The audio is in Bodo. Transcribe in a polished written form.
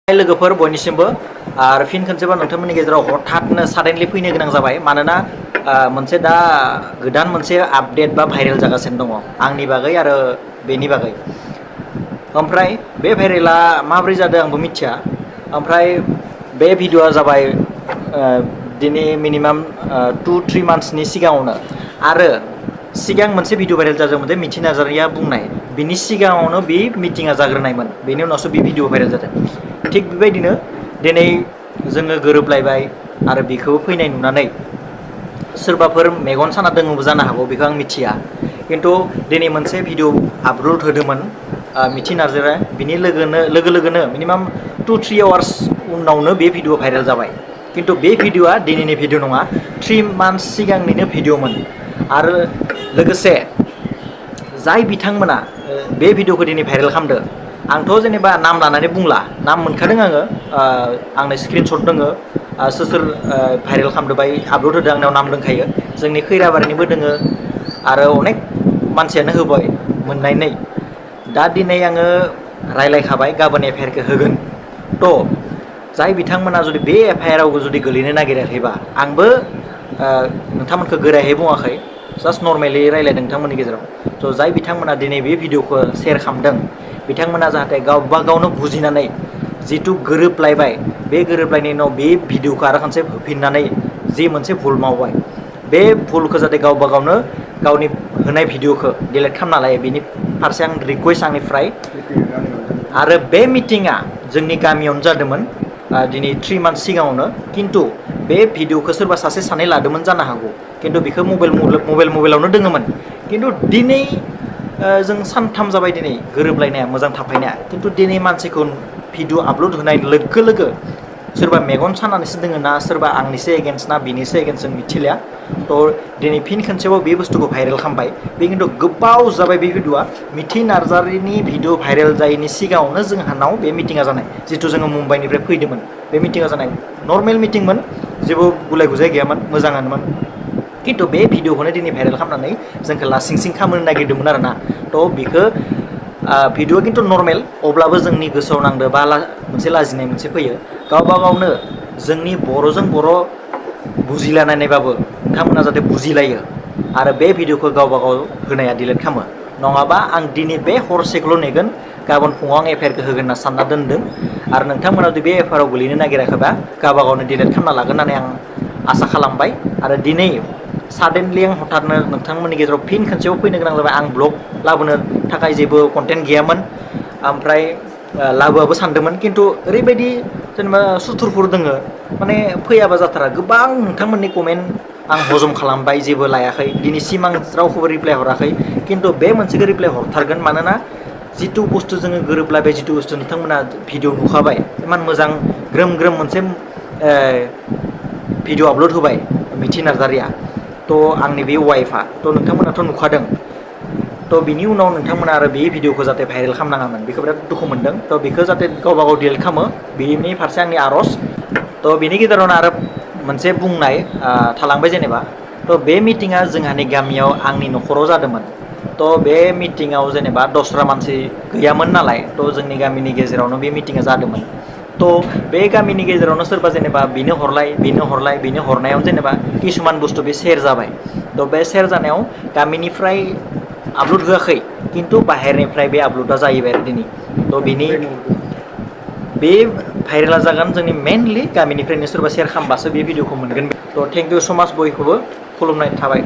लोगोफोर बयनिसिमबो आरो फिन खनसेबाव नोंथांमोननि गेजेराव हठाथनो साडेनलि फैनो गोनां जाबाय मानोना मोनसे दा गोदान मोनसे आपडेट बा भाइरेल जागासिनो दङ आंनि बागै आरो बेनि बागै। ओमफ्राय बे भाइरेला माब्रै जादों आंबो मिथिया। ओमफ्राय बे भिडिअआ जाबाय दिनै मिनिमाम 2-3 मान्थसनि सिगाङावनो आरो सिगां मोनसे भिडिअ भाइरेल जादोंमोन जे मिथि नार्जारिया बुंनाय बिनि सिगाङावनो बे मिटिङा जाग्रोनायमोन बेनि उनावसो बे भिडिअ भाइरेल जादों। थिग बेबायदिनो दिनै जोङो गोरोबलायबाय आरो बेखौ फैनाय नुनानै सोरबाफोर मेगन साना दङबो जानो हागौ बेखौ आं मिथिया। खिन्थु दिनै मोनसे भिडिअ आपल'ड होदोंमोन मिथि नार्जारिया बिनि लोगो लोगोनो मिनिमाम 2-3 आवार्स उनावनो बे भिडिअ भाइरेल जाबाय। खिन्थु बे भिडिअआ दिनैनि भिडिअ नङा 3 मान्थस सिगांनिनो भिडिअमोन। आरो लोगोसे जाय बिथांमोना बे भिडिअखौ दिनै भाइरेल खालामदो आंथ' जेनेबा नाम लानानै बुंला नाम मोनखादों आङो आंनो स्क्रिनशट दोङो सोर सोर भाइरेल खालामदो बाय आपल'ड होदों आंनाव नाम दंखायो जोंनि खैराबारिनिबो दोङो आरो अनेक मानसियानो होबाय मोननायनै दा दिनै आङो रायलायखाबाय गाबोन एफआइआरखौ होगोन। थ' जाय बिथांमोना जुदि बे एफआइआराव जुदि गोलैनो नागिराखैबा आंबो नोंथांमोनखौ गोरायै बुङाखै जास्ट नर्मेलि रायलायदों नोंथांमोननि गेजेराव। थ' जाय बिथांमोना दिनै बे भिडिअखौ सेयार खालामदों बिथांमोना जाहाथे गावबा गावनो बुजिनानै जिथु गोरोबलायबाय बे गोरोबलायनायनि उनाव बे भिडिअखौ आरो खनसे होफिननानै जि मोनसे भुल मावबाय बे भुलखौ जाहाथे गावबा गावनो गावनि होनाय भिडिअखौ डिलिट खालामना लायो बेनि फारसे आं रिकुवेस्ट आंनिफ्राय। आरो बे मिटिङा जोंनि गामियावनो जादोंमोन दिनै 3 मान्थस सिगाङावनो। खिन्थु बे भिडिअखौ सोरबा सासे सानै लादोंमोन जानो हागौ खिन्थु बेखौ मबाइलावनो दोङोमोन। खिन्थु दिनै जों सानथाम जाबाय दिनै गोरोबलायनाया मोजां थाफायनाया खिन्थु दिनै मानसिखौ भिडिअ आपल'ड होनाय लोगो लोगो सोरबा मेगन सानानैसो दोङो ना सोरबा आंनिसो एगेन्स्ट ना बिनिसो एगेन्स्ट जों मिथिलिया। थ' दिनै फिन खनसेबाव बे बुस्थुखौ भाइरेल खालामबाय बे खिन्थु गोबाव जाबाय बे भिडिअआ मिथि नार्जारिनि भिडिअ भाइरेल जायैनि सिगाङावनो जोंहानाव बे मिटिङा जानाय जिथु जोङो मुम्बाइनिफ्राय फैदोंमोन बे मिटिङा जानाय नर्मेल मिटिंमोन जेबो गुलाय गुजाय गैयामोन मोजाङानोमोन। खिन्थु बे भिडिअखौनो दिनै भाइरेल खालामनानै जोंखौ लासिं सिं खालामनो नागिरदोंमोन आरो ना। थ' बेखौ भिडिअआ खिन्थु नर्मेल अब्लाबो जोंनि गोसोआव नांदो बा मोनसे लाजिनाय मोनसे फैयो गावबा गावनो जोंनि बर'जों बर' बुजिलायनायबाबो नोंथांमोना जाहाथे बुजिलायो आरो बे भिडिअखौ गावबा गाव होनाया डिलिट खालामो नङाबा आं दिनै बे हरसेखौल' नेगोन गाबोन फुङाव आं एफआइआरखौ होगोन होनना सानना दोनदों। आरो नोंथांमोना जुदि बे एफआइआराव गोलैनो नागिराखैबा गावबा गावनो डिलिट खालामना लागोन होननानै आं आसा खालामबाय। आरो दिनै साडेनलि आं हथातनो नोंथांमोननि गेजेराव फिन खनसेबाव फैनो गोनां जाबाय आं ब्लग लाबोनो थाखाय जेबो कन्टेन्ट गैयामोन ओमफ्राय लाबोआबो सानदोंमोन खिन्थु ओरैबायदि जेनेबा सुथुरफोर दोङो माने फैयाबा जाथारा गोबां नोंथांमोननि कमेन्ट आं हजम खालामबाय जेबो लायाखै दिनैसिम आं रावखौबो रिप्लाय हराखै खिन्थु बे मोनसेखौ रिप्लाय हरथारगोन मानोना जिथु बुस्थु जोङो गोरोबलायबाय जिथु बुस्थु नोंथांमोना भिडिअ नुखाबाय इमान मोजां ग्रोम ग्रोम मोनसे भिडिअ आपल'ड होबाय मिथि नार्जारिया। थ' आंनि बे वाइफआ थ' नोंथांमोनाथ' नुखादों। थ' बिनि उनाव नोंथांमोना आरो बे भिडिअखौ जाहाथे भाइरेल खालामनाङामोन बेखौ बिराद दुखु मोनदों। थ' बेखौ जाहाथे गावबा गाव डिलिट खालामो बेनि फारसे आंनि आर'ज। थ' बिनि गेजेरावनो आरो मोनसे बुंनाय थालांबाय जेनेबा थ' बे मिटिङा जोंहानि गामियाव आंनि न'खराव जादोंमोन। थ' बे मिटिङाव जेनेबा दस्रा मानसि गैयामोन नालाय थ' जोंनि गामिनि गेजेरावनो बे मिटिङा जादोंमोन। थ' बे गामिनि गेजेरावनो सोरबा जेनेबा बेनो हरनायाव जेनेबा किसुमान बुस्थु बे सेयार जाबाय। थ' बे सेयार जानायाव गामिनिफ्राय आपल'ड होआखै खिन्थु बाहेरनिफ्राय बे आपल'डा जाहैबाय आरो दिनै। थ' बिनि बे भाइरेला जागोन जोंनि मेनलि गामिनिफ्रायनो सोरबा सेयार खालामबासो बे भिडिअखौ मोनगोन। थ' थेंक इउ स' माच बयखौबो खुलुमनाय थाबाय।